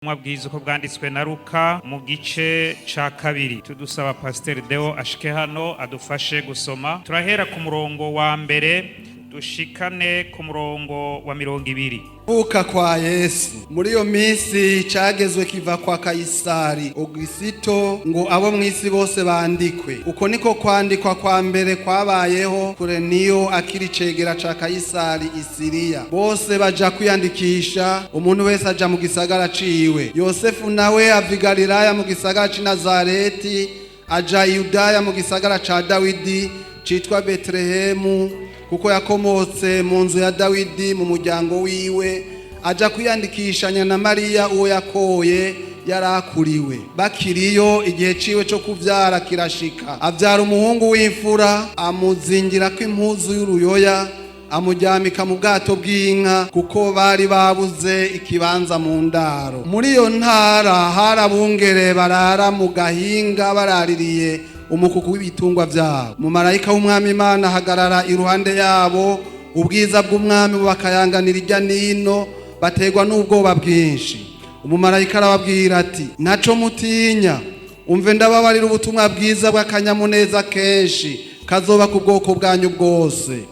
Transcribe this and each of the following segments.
Ubutumwa bwiza uko bwanditswe na Luka mu gice ca kabiri. Tudusaba Pasiteri Deo ashike hano adufashe gusoma. Turahera ku murongo wa mbere dushikane ku murongo wa 20. Kuvuka kwa Yesu. Muri iyo minsi cagezwe kiva kwa Kayisari Ogisito ngo abo mw'isi bose bandikwe. Uko niko kwandikwa kwa mbere kwabayeho Kureniyo akiri cegera ca Kayisari i Siriya. Bose baja kwiyandikisha, umuntu wese aja mu gisagara ciwe. Yosefu nawe ava i Galilaya mu gisagara c'i Nazareti aja i Yudaya mu gisagara ca Dawidi citwa Betelehemu, kuko yakomotse mu nzu ya Dawidi mu muryango wiwe, aja kwiyandikishanya na Mariya uwo yakoye yarakuriwe. Bakiriyo, igihe ciwe co kuvyara kirashika, avyara umuhungu w'imfura, amuzingirako impuzu y'uruyoya, amuryamika mu bwato bw'inka, kuko bari babuze ikibanza mu ndaro. Muri iyo ntara hari abungere barara mu gahinga baraririye umukuku w'ibitungwa vyabo. Umumarayika w'Umwami Imana ahagarara iruhande yabo, ubwiza bw'Umwami bubakayanganira irya nino, baterwa n'ubwoba bwinshi. Umumarayika arababwira ati: "Ntaco mutinya, umve ndababarira ubutumwa bwiza bw'akanyamuneza kenshi kazoba ku bwoko bwanyu bwose.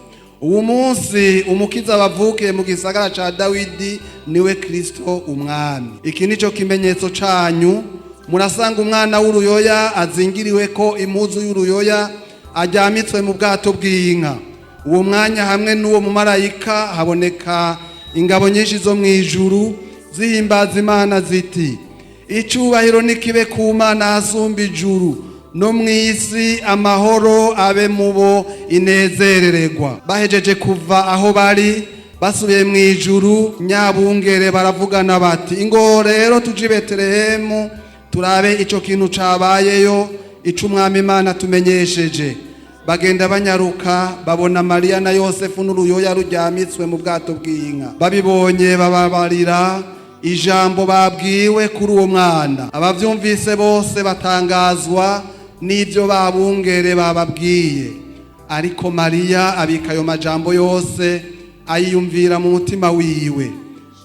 Uwu munsi Umukiza bavukiye mu gisagara ca Dawidi, niwe Kristo Umwami. Iki nico kimenyetso canyu: murasanga umwana w'uruyoya azingiriwe ko impuzu y'uruyoya, aryamitswe mu bwato bw'inka." Uwo mwanya hamwe n'uwo mumarayika haboneka ingabo nyinshi zo mu ijuru zihimbaza Imana ziti: "Icubahiro nikibe ku Mana hasumba ijuru, no mu isi amahoro abe mubo inezerererwa." Bahejeje kuva aho bari basubiye mu ijuru, nyabungere baravugana bati: "Ingo rero tuje i Betelehemu turabe ico kintu cabayeyo, ico Umwami Imana tumenyesheje." Bagenda banyaruka, babona Mariya na Yosefu n'uruyoya ruryamitswe mu bwato bw'inka. Babibonye bababarira ijambo babwiwe kuri uwo mwana. Abavyumvise bose batangazwa n'ibyo babungere bababwiye. Ariko Mariya abika ayo majambo yose, ayiyumvira mu mutima wiwe.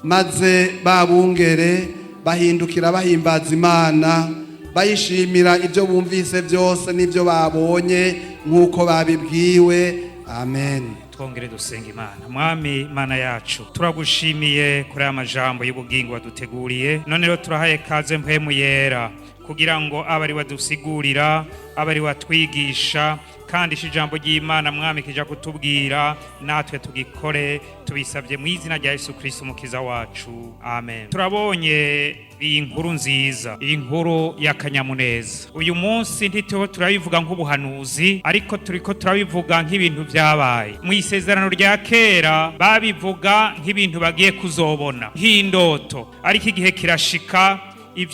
Maze babungere bahindukira bahimbaza Imana, bayishimira ibyo bumvise byose n'ibyo babonye nk'uko babibwiwe. Amen. Twongere dusenga Imana. Mwami Mana yacu, turagushimiye kuri aya majambo y'ubugingo waduteguriye. None rero turahaye kaze Mpwemu Yera kugira ngo abe ari wadusigurira, abe ari watwigisha, kandi isho ijambo ry'Imana, Mwami, kija kutubwira natwe tugikore. Tubisabye mu izina rya Yesu Kristo Umukiza wacu, amen. Turabonye iyi nkuru nziza, iyi nkuru y'akanyamuneza. Uyu munsi ntituho turabivuga nk'ubuhanuzi, ariko turiko turabivuga nk'ibintu vyabaye. Mu Isezerano rya Kera babivuga nk'ibintu bagiye kuzobona, nk'indoto, ariko igihe kirashika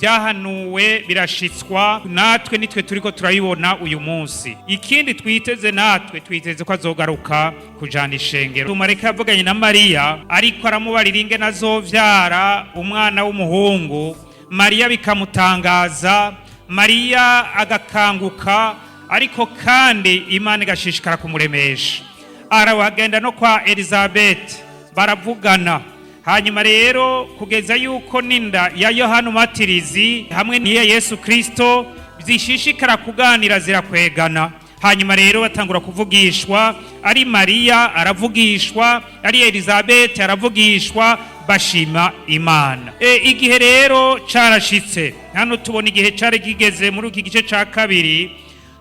ibyahanuwe birashitswa. Natwe nitwe turiko turabibona uyu munsi. Ikindi twiteze, natwe twiteze ko azogaruka kujana ishengero. Umareka yavuganye na Mariya, ariko aramubarira ingene azovyara umwana w'umuhungu. Mariya bikamutangaza, Mariya agakanguka, ariko kandi Imana igashishikara kumuremesha. Aragenda no kwa Elizabeth baravugana. Hanyuma rero kugeza yuko n'inda ya Yohana Umatirizi hamwe n'iya Yesu Kristo zishishikara kuganira, zirakwegana. Hanyuma rero batangura kuvugishwa, ari Mariya aravugishwa, ari Elizabeth aravugishwa, bashima Imana. Igihe rero carashitse. Hano tubona igihe cari kigeze. Muri iki gice ca kabiri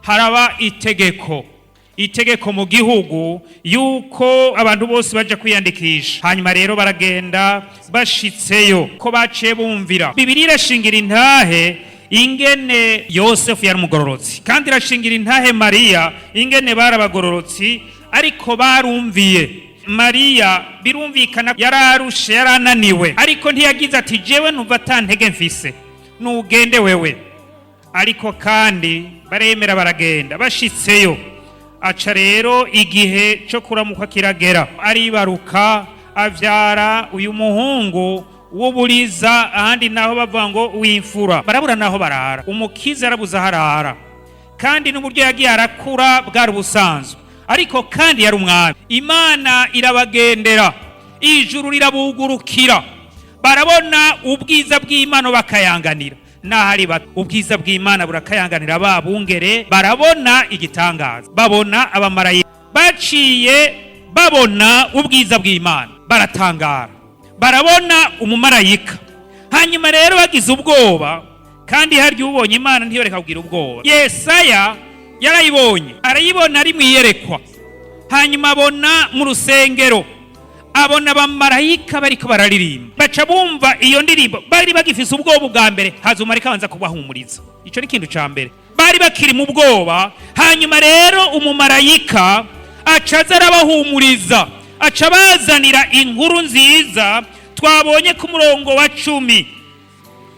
haraba itegeko mu gihugu yuko abantu bose baja kwiyandikisha. Hanyuma rero baragenda, bashitseyo ko baciye bumvira. Bibiliya irashingira intahe ingene Yosefu yari umugororotsi, kandi irashingira intahe Mariya ingene bari abagororotsi, ariko barumviye. Mariya birumvikana yararushe, yarananiwe, ariko ntiyagize ati: "Jewe numva ata ntege mfise, nugende wewe." Ariko kandi baremera baragenda. Bashitseyo, aca rero igihe cyo kuramukwa kiragera, aribaruka, avyara uyu muhungu w'uburiza. Ahandi naho bavuga ngo w'imfura. Barabura naho barara, Umukiza yarabuze aho arara. Kandi n'uburyo yagiye arakura bwari ubusanzwe, ariko kandi yari umwami. Imana irabagendera, ijuru rirabugurukira. Barabona ubwiza bw'Imana bakayanganira n'ahari bato. Ubwiza bw'Imana burakayanganira ba bungere, barabona igitangaza, babona abamarayika. Baciye babona ubwiza bw'Imana baratangara, barabona umumarayika. Hanyuma rero bagize ubwoba, kandi harya ubonye Imana ntiyoreka kugira ubwoba. Yesaya yarayibonye, arayibona ari mu iyerekwa. Hanyuma abona mu rusengero, abona abamarayika bariko bararirimba, baca bumva iyo ndirimbo. Bari bagifise ubwoba bwa mbere, haza umumarayika abanza kubahumuriza. Ico ni ikintu ca mbere, bari bakiri mu bwoba. Hanyuma rero umumarayika aca aza arabahumuriza, aca abazanira inkuru nziza twabonye ku murongo wa 10,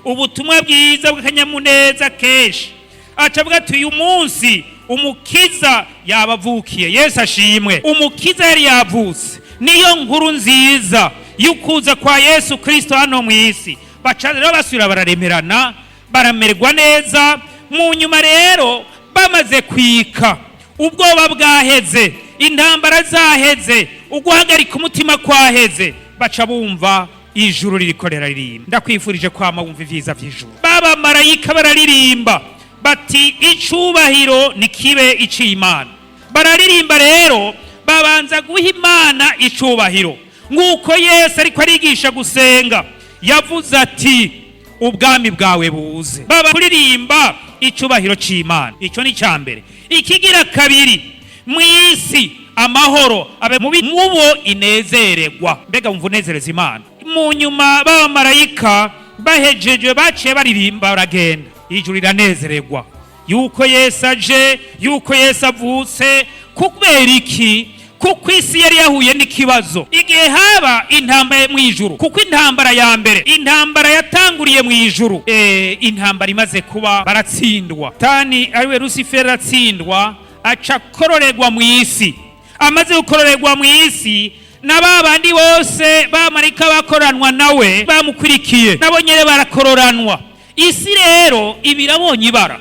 ubutumwa bwiza bw'akanyamuneza kenshi. Aca avuga ati: "Uyu munsi umukiza yabavukiye." Yesu ashimwe. Umukiza yari yavutse, niyo nkuru nziza y'ukuza kwa Yesu Kristo hano mu isi. Baca rero basubira bararemerana, baramererwa neza. Mu nyuma rero bamaze kwika, ubwoba bwaheze, intambara zaheze, uguhagarika umutima kwaheze, baca bumva ijuru ririko riraririmba. Ndakwifurije kwama wumva ivyiza vy'ijuru. Babamarayika bararirimba bati: "Icubahiro nikibe ic'Imana." Bararirimba rero, babanza guha Imana icubahiro, nk'uko Yesu ariko arigisha gusenga yavuze ati: "Ubwami bwawe buze." Baba kuririmba icubahiro c'Imana, ico ni ca mbere. Ikigira kabiri, mu isi amahoro abe mubi mubo inezererwa. Mbega wumva unezereza Imana? Mu nyuma b'abamarayika bahejeje, baciye baririmba baragenda, ijuru riranezererwa yuko Yesu aje, yuko Yesu avutse. Kubera iki? Kuko isi yari yahuye n'ikibazo igihe haba intambara mu ijuru. Kuko intambara ya mbere, intambara yatanguriye mu ijuru. Intambara imaze kuba baratsindwa, tani ariwe Rusiferi aratsindwa, aca akororerwa mu isi. Amaze gukororerwa mu isi, na ba bandi bose bamarika bakoranwa nawe bamukurikiye, nabo nyene barakororanwa. Isi rero ibirabonye ibara,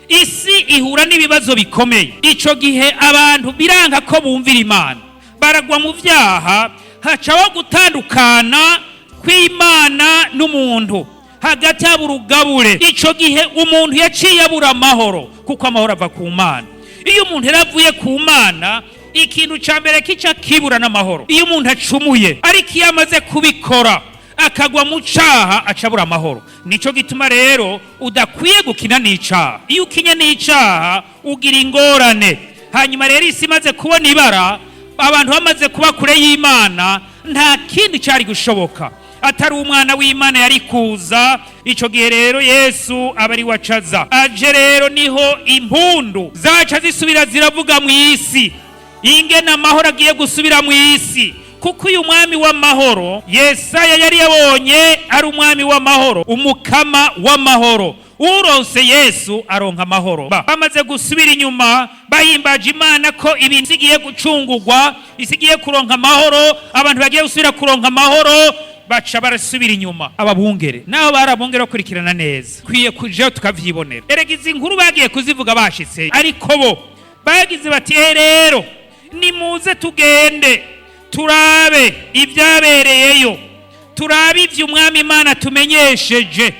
isi ihura n'ibibazo bikomeye. Ico gihe abantu biranga ko bumvira Imana, baragwa mu vyaha, hacaho gutandukana kw'Imana n'umuntu, hagati haba urugabure. Ico gihe umuntu yaciye abura amahoro, kuko amahoro ava ku Mana. Iyo umuntu yaravuye ku Mana, ikintu ca mbere kica kibura n'amahoro iyo umuntu acumuye. Ariko iyo amaze kubikora akagwa mu caha, acabura amahoro. Nico gituma rero udakwiye gukina n'icaha. Iyo ukinye n'icaha ugira ingorane. Hanyuma rero isi imaze kubona ibara, abantu bamaze kuba kure y'Imana, nta kindi cari gushoboka atari umwana w'Imana yari kuza. Ico gihe rero Yesu aba ari wacaza aje. Rero niho impundu zaca zisubira ziravuga mu isi, ingene amahoro agiye gusubira mu isi, kuko uyu mwami w'amahoro Yesaya yari yabonye ari umwami w'amahoro, umukama w'amahoro. Uronse Yesu aronka amahoro. Bamaze gusubira inyuma bahimbaje Imana ko ibintu igiye gucungurwa, isi igiye kuronka amahoro, abantu bagiye gusubira kuronka amahoro, baca barasubira inyuma. Ababungere naho barabungere bakurikirana neza, kwiye kujayo tukavyibonera. Erega izi nkuru bagiye kuzivuga bashitse, ariko bo bagize bati: "Eh, rero nimuze tugende turabe ibyabereyeyo, turabe ivyo umwami Imana tumenyesheje."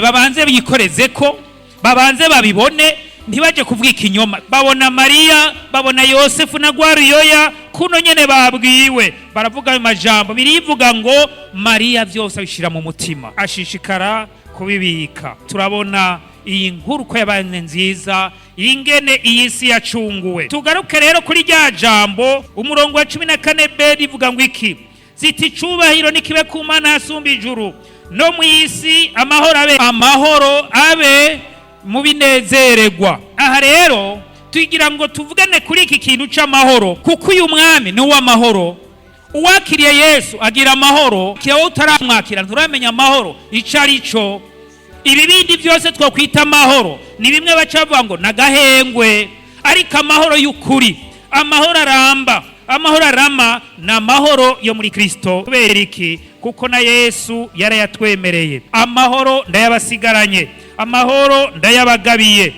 Babanze bikoreze ko babanze babibone, ntibaje kuvuga ikinyoma. Babona Mariya, babona Yosefu na Gwaruyoya kuno nyene babwiwe, baravuga ayo majambo. Birivuga ngo Mariya vyose abishira mu mutima, ashishikara kubibika. Turabona iyi nkuru ko yabaye nziza, ingene iyi si yacunguwe. Tugaruke rero kuri rya jambo, umurongo wa 14 b rivuga ngo iki? Ziti: "Icubahiro nikibe ku Mana hasumba ijuru, no mu isi amahoro abe, amahoro abe mu binezererwa." Aha rero tugira ngo tuvugane kuri iki kintu c'amahoro, kuko uyu mwami ni uw'amahoro. Uwakiriye Yesu agira amahoro. Kiba utaramwakira nturamenya amahoro ico ari cyo. Ibi bindi byose twakwita amahoro ni bimwe baca bavuga ngo nagahengwe, ariko amahoro y'ukuri, amahoro aramba, amahoro arama ni amahoro yo muri Kristo. Kubera iki? Kuko na Yesu yarayatwemereye: "Amahoro ndayabasigaranye, amahoro ndayabagabiye."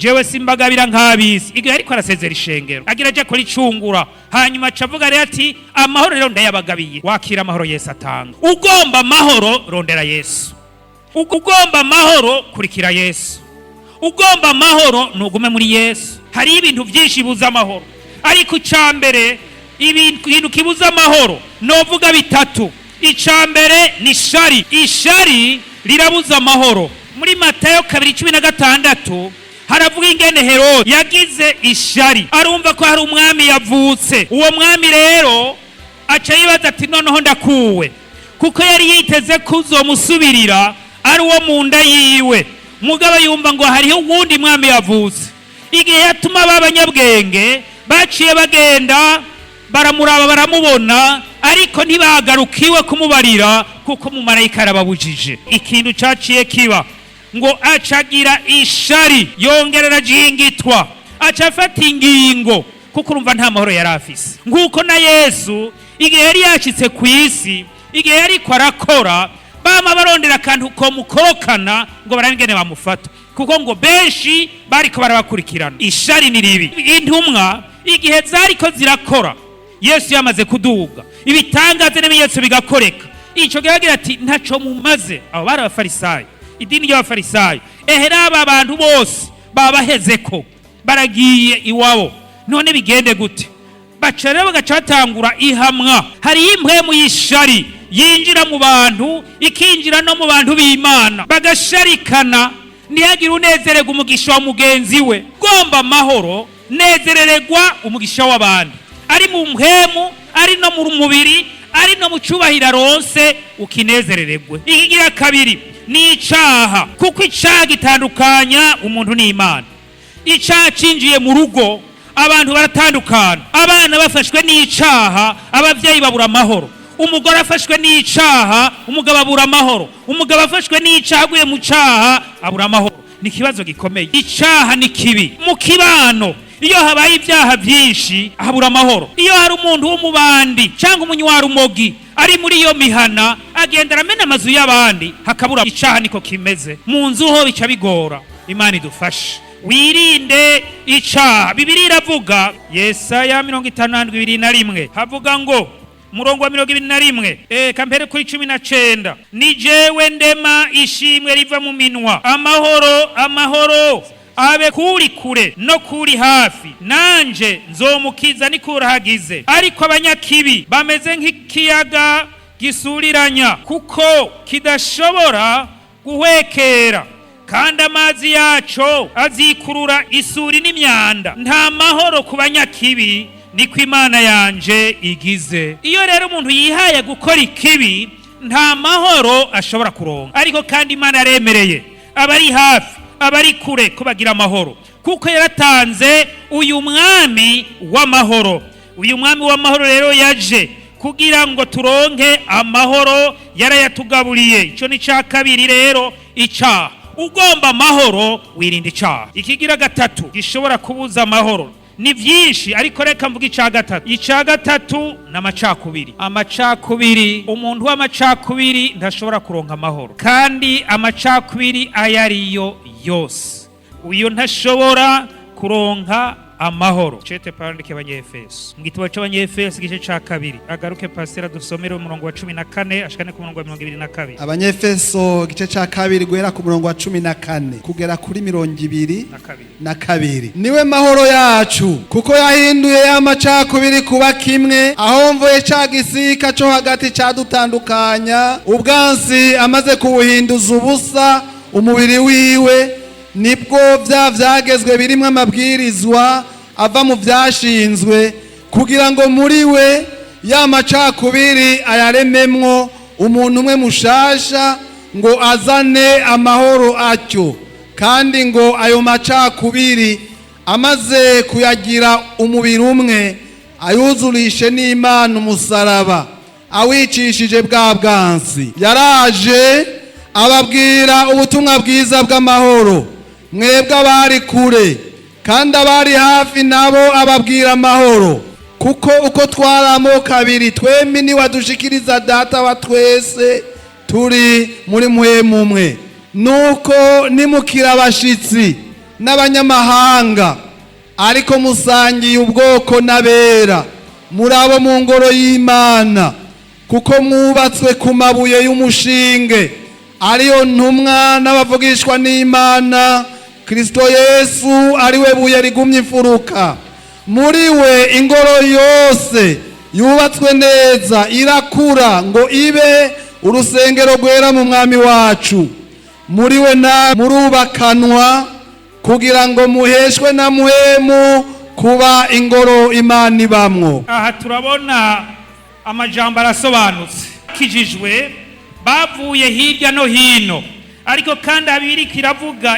Jewe simbagabira nk'abisi. Igihe ariko arasezera ishengero, agira aje kuricungura, hanyuma aca avuga rero ati: "Amahoro rero ndayabagabiye." Wakira amahoro Yesu atanga. Ugomba amahoro, rondera Yesu. Ugomba amahoro, kurikira Yesu. Ugomba amahoro, nugume muri Yesu. Hariho ibintu byinshi bibuza amahoro, ariko icya mbere, ibintu kibuza amahoro novuga bitatu. Icya mbere ni ishari. Ishari rirabuza amahoro. Muri Matayo 2:16 haravuga ingene Herode yagize ishari, arumva ko hari umwami yavutse. Uwo mwami rero aca yibaza ati: "Noneho ndakuwe," kuko yari yiteze ko uzomusubirira ari uwo mu nda yiwe. Mugabo yumva ngo hariho uwundi mwami yavutse. Igihe yatuma ba banyabwenge, baciye bagenda baramuraba, baramubona, ariko ntibagaruka iwe kumubarira kuko umumarayika yarababujije. Ikintu caciye kiba ngo acagira ishari, yongera arajingitwa, aca afata ingingo, kuko urumva nta mahoro yari afise. Nk'uko na Yesu igihe yari yacitse ku isi, igihe yariko arakora, bama barondera akantu komukorokana ngo barabe ingene bamufata, kuko ngo benshi bariko barabakurikirana. Ishari ni ribi. Intumwa igihe zariko zirakora, Yesu yamaze kuduga, ibitangaza n'ibimenyetso bigakoreka, ico gihe agira ati: "Ntaco mumaze." Abo bari Abafarisayo, idini ry'Abafarisayo. Ehe, n'aba bantu bose babahezeko, baragiye iwabo, none bigende gute? Baca rero bagaca batangura ihamwa. Hariyo impwemu y'ishari yinjira mu bantu, ikinjira no mu bantu b'Imana, bagasharikana, ntihagire unezererwa umugisha wa mugenzi we. Ugomba amahoro, nezerererwa umugisha w'abandi, ari mu mpwemu, ari no mu mubiri, ari no mu cyubahiro aronse, ukinezerererwe. Ikigira kabiri ni icaha, kuko icaha gitandukanya umuntu n'Imana. Icaha cinjiye mu rugo, abantu baratandukana. Abana bafashwe n'icaha, ababyeyi babura amahoro. Umugore afashwe n'icaha, umugabo abura amahoro. Umugabo afashwe n'icaha, aguye mu caha, abura amahoro. Ni ikibazo gikomeye. Icaha ni kibi mu kibano. Iyo habaye ibyaha byinshi, habura amahoro. Iyo hari umuntu w'umubandi cyangwa umunywarumogi ari muri iyo mihana, agenda aramena amazu y'abandi, hakabura. Icaha niko kimeze. Mu nzu ho bica bigora. Imana idufashe. Wirinde icaha. Bibiliya iravuga, Yesaya 57:21, havuga ngo, murongo wa 21, kampere kuri 19: "Ni jewe ndema ishimwe riva mu minwa. Amahoro, amahoro abe kuri kure no kuri hafi, nanje nzomukiza nikurahagize. Ariko abanyakibi bameze nk'ikiyaga gisuriranya, kuko kidashobora guhwekera, kandi amazi yaco azikurura isuri n'imyanda. Nta mahoro ku banyakibi, niko Imana yanje igize." Iyo rero umuntu yihaye gukora ikibi, nta mahoro ashobora kuronka. Ariko kandi Imana yaremereye abari hafi, abari kure ko bagira amahoro, kuko yaratanze uyu mwami w'amahoro. Uyu mwami w'amahoro rero yaje kugira ngo turonke amahoro, yarayatugaburiye. Icyo ni cya kabiri rero, icaha. Ugomba amahoro, wirinda icaha. Ikigira gatatu gishobora kubuza amahoro ni byinshi, ariko reka mvuga icya gatatu. Icya gatatu ni amacakubiri. Amacakubiri, umuntu w'amacakubiri ntashobora kuronka amahoro, kandi amacakubiri ayo ariyo yose, uyu ntashobora kuronka amahoro. Cete Pawulo yandikiye Abanyefeso, mu gitabo c'Abanyefeso igice ca kabiri. Agaruke pasiteri adusomere umurongo wa 14 ashikane ku murongo wa 22. Abanyefeso igice ca kabiri, guhera ku murongo wa 14 kugera kuri 22. Na kabiri. Na kabiri. Niwe mahoro yacu, kuko yahinduye ya macakubiri kuba kimwe, ahomvoye ca gisika co hagati cadutandukanya, ubwansi amaze kubuhinduza ubusa umubiri wiwe. Nibwo vya vyagezwe birimwo amabwirizwa ava mu vyashinzwe, kugira ngo muri we ya macakubiri ayarememwo umuntu umwe mushasha, ngo azane amahoro atyo, kandi ngo ayo macakubiri amaze kuyagira umubiri umwe, ayuzurishe n'Imana umusaraba, awicishije bwa bwansi. Yaraje ababwira ubutumwa bwiza bw'amahoro, mwebwe abari kure, kandi abari hafi nabo ababwira amahoro, kuko uko twaramo kabiri twembi niwadushikiriza Data wa twese turi muri mpwemu umwe. Nuko nimukira abashitsi N'abanyamahanga, ariko musangiye ubwoko n'abera, muri abo mu ngoro y'Imana, kuko mwubatswe ku mabuye y'umushinge, ariyo ntumwa n'abavugishwa n'Imana, Kristo Yesu ari we buye rigumye imfuruka. Muri we ingoro yose yubatswe neza irakura ngo ibe urusengero rwera mu Mwami wacu. Muri we na murubakanwa kugira ngo muheshwe na Mpwemu kuba ingoro Imana ibamwo. Aha turabona amajambo arasobanutse. Kijijwe bavuye hirya no hino, ariko kandi abiriko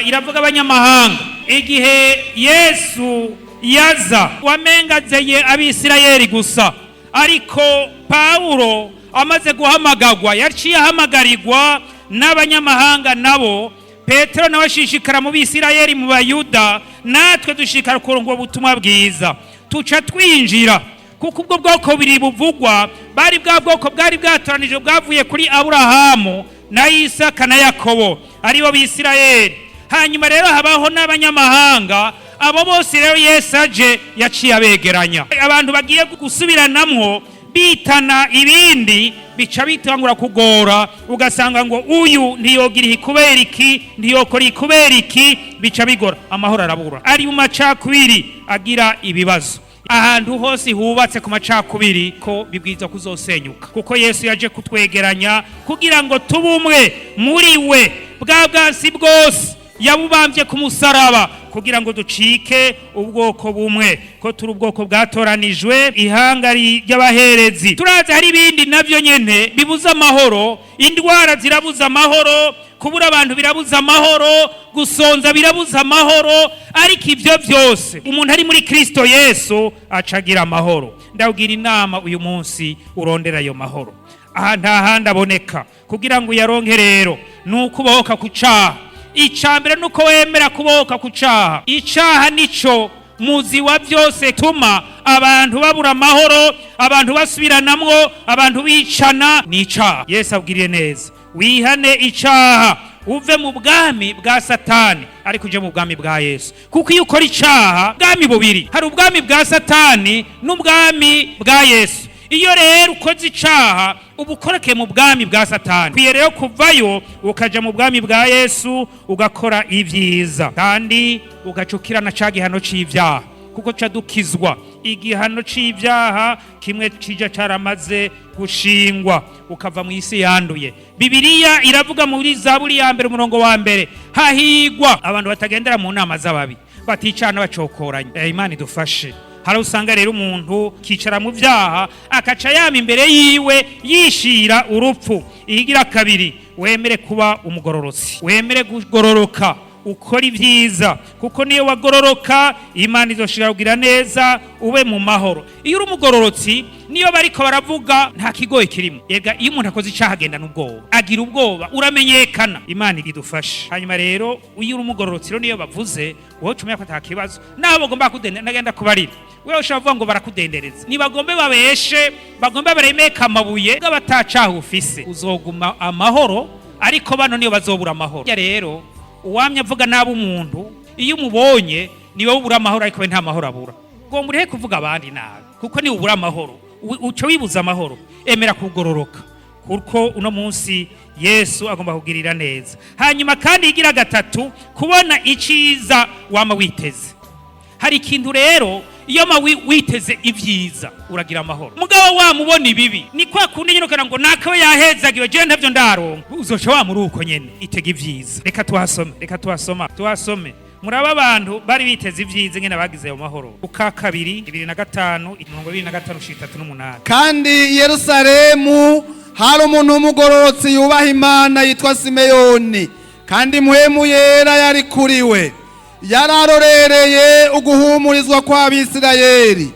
iravuga abanyamahanga. Igihe Yesu yaza, wamengazeye Abisirayeli gusa, ariko Pawulo amaze guhamagagwa yaciye ahamagarirwa n'abanyamahanga nabo. Petero nawe ashishikara mu Bisirayeli, mu Bayuda. Natwe dushikara kurongo ubutumwa bwiza, tuca twinjira, kuko ubwo bwoko bubiri buvugwa bari bwa bwoko bwari bwatoranijwe, bwavuye kuri Aburahamu na Isaka na Yakobo, aribo Bisirayeli. Hanyuma rero habaho n'abanyamahanga. Abo bose rero Yesu aje yaciye abegeranya. Abantu bagiye gusubiranamwo bitana ibindi, bica bitangura kugora, ugasanga ngo uyu ntiyogira iki kubera iki, ntiyokora iki kubera iki, bica bigora, amahoro arabura. Ari mu macakubiri agira ibibazo. Ahantu hose hubatse ku macakubiri ko bibwirizwa kuzosenyuka, kuko Yesu yaje kutwegeranya kugira ngo tube umwe muri we. Bwa bwasi bwose yabubambye ku musaraba kugira ngo ducike ubwoko bumwe, ko turi ubwoko bwatoranijwe, ihanga ry'abaherezi. Turazi hari ibindi navyo nyene bibuza amahoro. Indwara zirabuza amahoro, kubura abantu birabuza amahoro, gusonza birabuza amahoro. Ariko ibyo byose, umuntu ari muri Kristo Yesu acagira amahoro. Ndabwira inama uyu munsi, urondera ayo mahoro. Aha nta handi aboneka. Kugira ngo uyaronke rero ni ukubohoka ku caha. Icya mbere ni uko wemera kubohoka ku caha. Icaha nico muzi wa byose tuma abantu babura amahoro, abantu basubiranamwo, abantu bicana, ni icaha. Yesu abwiriye neza, wihane icaha, uve mu bwami bwa Satani ariko uje mu bwami bwa Yesu. Kuko iyo ukora icaha, bwami bubiri hari: ubwami bwa Satani n'ubwami bwa Yesu. Iyo rero ukoze icaha, uba ukorekeye mu bwami bwa Satani. Ukwiye rero kuvayo ukaja mu bwami bwa Yesu, ugakora ibyiza kandi ugacukirana ca gihano c'ivyaha, kuko ca dukizwa igihano c'ivyaha kimwe kija caramaze gushingwa, ukava mu isi yanduye. Bibiliya iravuga muri Zaburi ya 1 umurongo wa 1: "Hahigwa abantu batagendera mu nama z'ababi, baticana bacokoranye." Imana idufashe. Hari usanga rero umuntu kicara mu byaha, akaca yama imbere yiwe yishira urupfu. Ihigira kabiri, wemere kuba umugororotsi, wemere kugororoka, ukora ibyiza, kuko niyo wagororoka Imana izoshira kugira neza, ube mu mahoro. Iyo uri umugororotsi, niyo bariko baravuga nta kigoye kirimo. Ega iyo umuntu akoze icaha agenda n'ubwoba, agira ubwoba, uramenyekana. Imana idufashe. Hanyuma rero iyo uri umugororotsi rero, niyo bavuze wowe cumenya ko ata kibazo, naho bagomba nagenda kubarira, wewe ushobora kuvuga ngo barakudendereza, nibagombe babeshe, bagombe baremeke amabuye, batacaha ufise, uzoguma amahoro. Ariko bano niyo bazobura amahoro. Ya rero uwamye avuga nabi umuntu, iyo umubonye niwe ubura amahoro, ariko we nta mahoro abura. Ngomba urehe kuvuga abandi nabi, kuko niwe ubura amahoro, uca wibuza amahoro. Emera kugororoka, kuko uno munsi Yesu agomba kugirira neza. Hanyuma kandi igira gatatu, kubona iciza wama witeze. Hari ikintu rero, iyo ma witeze ibyiza uragira amahoro. Mugabo wamubona ibibi, ni kwa kundi nyine ukagira ngo nakawe yahezagiwe, jewe ntavyo ndaronka, uzoca wamuri uko nyene. Itega ibyiza. Reka tuhasome, reka tuhasoma, tuhasome. Muraba abantu bari biteze ibyiza ingene bagize ayo mahoro. Uka 2 25, umurongo 25 ushika 38. Kandi i Yerusalemu hari umuntu w'umugororotsi yubaha Imana yitwa Simeyoni, kandi Mpwemu Yera yari kuri we. Yari arorereye uguhumurizwa kw'Abisirayeli.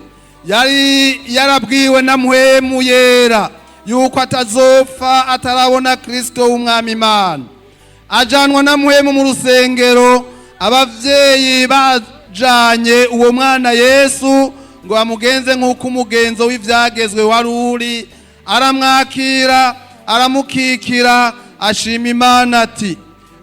Yari yarabwiwe na Mpwemu Yera yuko atazopfa atarabona Kristo w'Umwami Imana. Ajanwa na Mpwemu mu rusengero, abavyeyi bajanye uwo mwana Yesu ngo bamugenze nk'uko umugenzo w'ivyagezwe wari uri. Aramwakira, aramukikira, ashima Imana ati: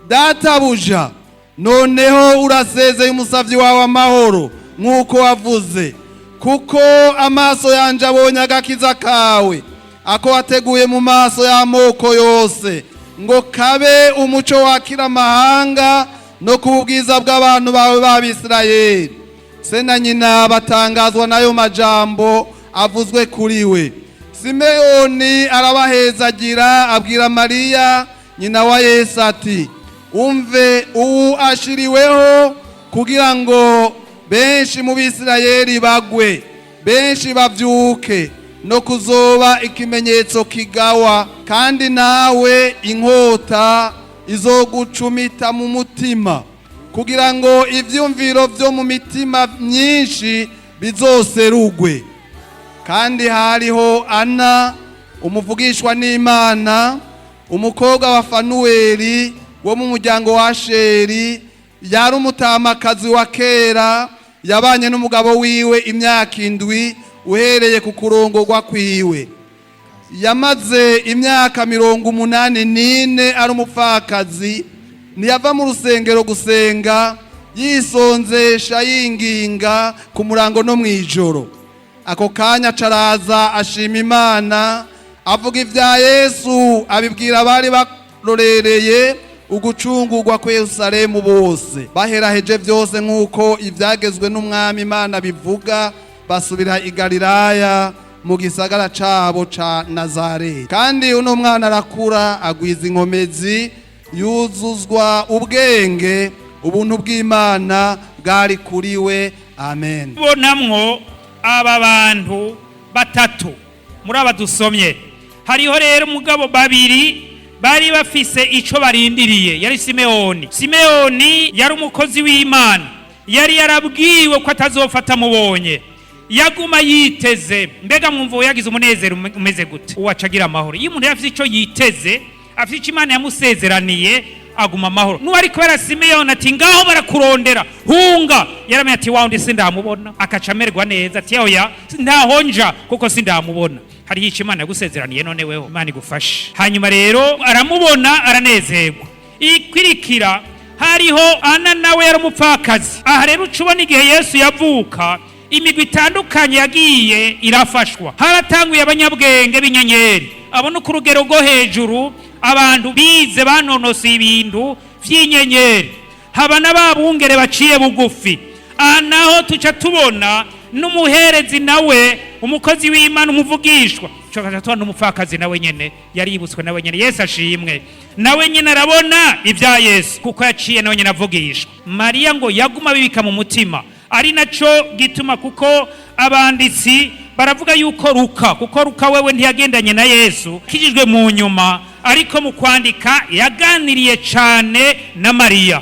"Databuja, Noneho urasezeye umusavyi wawe amahoro, nk'uko wavuze, kuko amaso yanje abonye agakiza kawe, ako wateguye mu maso y'amoko yose, ngo kabe umuco wakira amahanga no kuba ubwiza bw'abantu bawe b'Abisirayeli. Se na nyina batangazwa n'ayo majambo avuzwe kuri we. Simeyoni arabahezagira, abwira Mariya nyina wa Yesu ati: "Umve, ubu ashiriweho kugira ngo benshi mu Bisirayeli bagwe, benshi bavyuke, no kuzoba ikimenyetso kigawa, kandi nawe inkota izogucumita mu mutima, kugira ngo ivyumviro vyo mu mitima myinshi bizoserugwe." Kandi hariho Ana, umuvugishwa n'Imana, umukobwa wa Fanuweli wo mu muryango wa Sheri, yari umutamakazi wa kera, yabanye n'umugabo wiwe imyaka 7 uhereye ku kurongorwa kwiwe. Yamaze imyaka 84 ari umupfakazi, ntiyava mu rusengero gusenga, yisonzesha, yinginga ku murango no mu ijoro. Ako kanya caraza, ashima Imana, avuga ibya Yesu, abibwira abari barorereye ugucungurwa kwa Yerusalemu bose. Baheraheje byose nk'uko ibyagezwe n'Umwami Imana bivuga, basubira i Galilaya mu gisagara cabo ca Nazareti. Kandi uno mwana arakura, agwiza inkomezi, yuzuzwa ubwenge, ubuntu bw'Imana bwari kuri we. Amen. Bonamwo aba bantu batatu muri aba dusomye, hariho rero umugabo babiri bari bafise ico barindiriye. Yari Simeyoni. Simeyoni yari umukozi w'Imana, yari yarabwiwe ko atazofata mubonye, yaguma yiteze. Mbega mwumva yagize umunezero umeze gute? Uwacagira amahoro. Iyo umuntu yafise ico yiteze, afise ico Imana yamusezeraniye, aguma amahoro. Nuwo ari kubera Simeyoni ati: "Ngaho barakurondera, hunga." Yaramenye ati: "Wawundi sindamubona." Akaca amererwa neza, ati: "Oya, ntaho nja kuko sindamubona." Hariho ico Imana yagusezeraniye, none weho Imana igufashe. Hanyuma rero aramubona, aranezerwa. Ikwirikira hariho Ana, nawe yari umupfakazi. Aha rero uca ubona igihe Yesu yavuka, imigwi itandukanye yagiye irafashwa. Haratanguye abanyabwenge b'inyenyeri, abona ku rugero rwo hejuru, abantu bize banonosoye ibintu vy'inyenyeri, haba n'ababungere baciye bugufi. Aha naho tuca tubona n'umuherezi, nawe umukozi w'Imana, umuvugishwa. Tukaca tubona n'umupfakazi, nawe nyene yaributswe, nawe nyene. Yesu ashimwe. Nawe nyene arabona ibya Yesu kuko yaciye nawe nyene avugishwa. Mariya ngo yaguma abibika mu mutima, ari naco gituma, kuko abanditsi baravuga yuko Luka, kuko Luka wewe ntiyagendanye na Yesu, kijijwe mu nyuma, ariko mu kwandika yaganiriye cane na Mariya,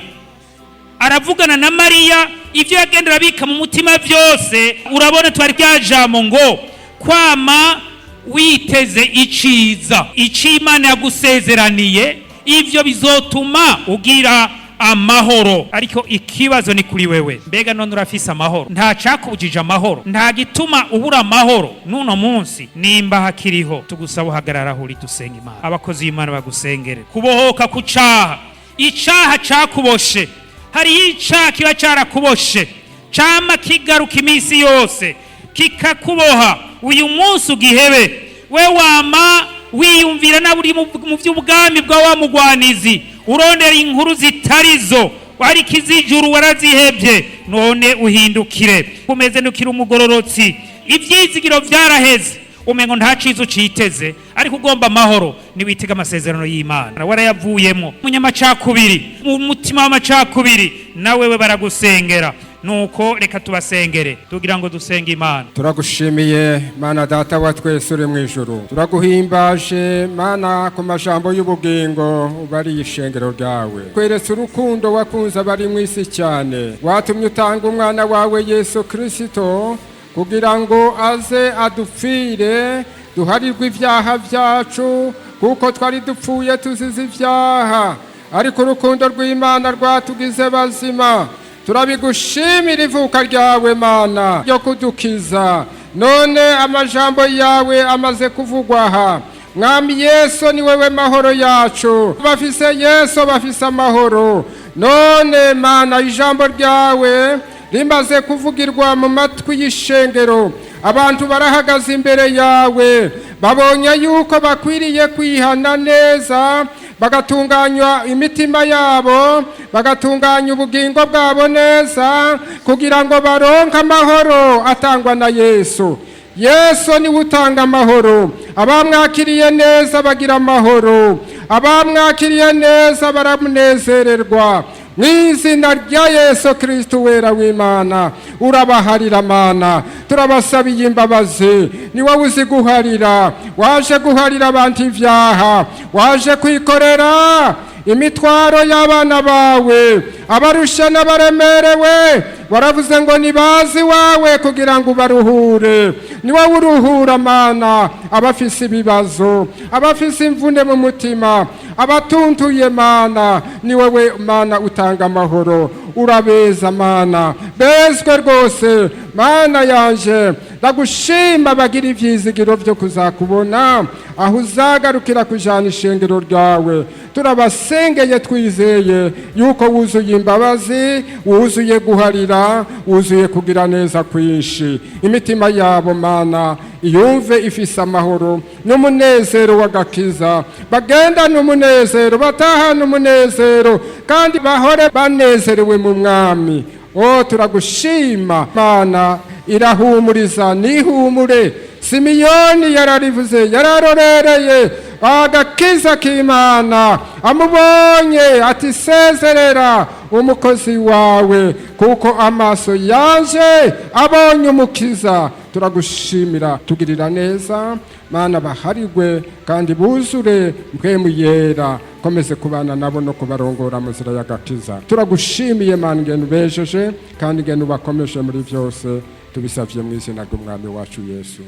aravugana na Mariya ibyo yagendera abika mu mutima byose. Urabona twari rya jambo ngo kwama witeze iciza, icyo Imana yagusezeraniye, ivyo bizotuma ugira amahoro. Ariko ikibazo ni kuri wewe: mbega none urafise amahoro? Nta cakubujije amahoro, nta gituma ubura amahoro n'uno munsi? Nimba hakiriho, tugusaba uhagarara aho uri, dusenga Imana, abakozi b'Imana bagusengere kubohoka ku caha. Icaha cakuboshe, hariho icaha kiba carakuboshe, cama kigaruka iminsi yose kikakuboha. Uyu munsi ugihebe. We wama wiyumvira nawe uri mu by'ubwami bwa wa mugwanizi, urondera inkuru zitarizo, ariko iz'ijuru warazihebye. None uhindukire, umeze nukiri umugororotsi, ivyizigiro vyaraheze, umengo nta ciza uciteze. Ariko ugomba amahoro, niwitega amasezerano y'Imana. Warayavuyemo, umunyamacakubiri, mu mutima w'amacakubiri, nawe we baragusengera. Nuko reka tubasengere tugira ngo dusenge Imana. Turagushimiye Mana Data wa twese uri mu ijuru, turaguhimbaje Mana ku majambo y'ubugingo ubariye ishengero ryawe. Tweretse urukundo wakunze abari mu isi cyane, watumye utanga umwana wawe Yesu Kirisito kugira ngo aze adupfire, duharirwe ibyaha byacu, kuko twari dupfuye tuzize ibyaha, ariko urukundo rw'Imana rwatugize bazima. Turabigushimira ivuka ryawe Mana ryo kudukiza. None amajambo yawe amaze kuvugwa aha. Mwami Yesu, ni wewe mahoro yacu. Bafise Yesu bafise amahoro. None Mana, ijambo ryawe rimaze kuvugirwa mu matwi y'ishengero, abantu barahagaze imbere yawe, babonye yuko bakwiriye kwihana neza, bagatunganywa imitima yabo, bagatunganya ubugingo bwabo neza, kugira ngo baronke amahoro atangwa na Yesu. Yesu niwe utanga amahoro. Abamwakiriye neza bagira amahoro, abamwakiriye neza baramunezererwa. Mu izina rya Yesu Kristo wera w'Imana, urabaharira Mana, turabasabiye imbabazi. Ni wowe uzi guharira, waje guharira abantu ibyaha, waje kwikorera imitwaro y'abana bawe, abarusha n'abaremerewe. Waravuze ngo nibaze iwawe kugira ngo ubaruhure. Ni wowe uruhura Mana, abafise ibibazo, abafise imvune mu mutima, abatuntuye Mana, ni wowe Mana utanga amahoro. Urabeza Mana, bezwe rwose. Mana yanje, ndagushima, bagira ivyizigiro vyo kuzakubona aho uzagarukira kujana ishengero ryawe. Turabasengeye twizeye yuko wuzuye imbabazi, wuzuye guharira, wuzuye kugira neza kwinshi. Imitima yabo Mana iyumve ifise amahoro n'umunezero w'agakiza, bagendane umunezero, batahane umunezero, kandi bahore banezerewe mu Mwami. O turagushima Mana, irahumuriza nihumure. Simiyoni yararivuze, yararorereye agakiza k'Imana, amubonye ati: "Sezerera umukozi wawe, kuko amaso yanje abonye umukiza." Turagushimira, tugirira neza Mana, baharigwe kandi buzure Mpwemu Yera, komeze kubana nabo no kubarongora mu nzira y'agakiza. Turagushimiye Mana ingene ubejeje kandi ingene ubakomeje muri byose. Tubisavye mu izina ry'Umwami wacu Yesu.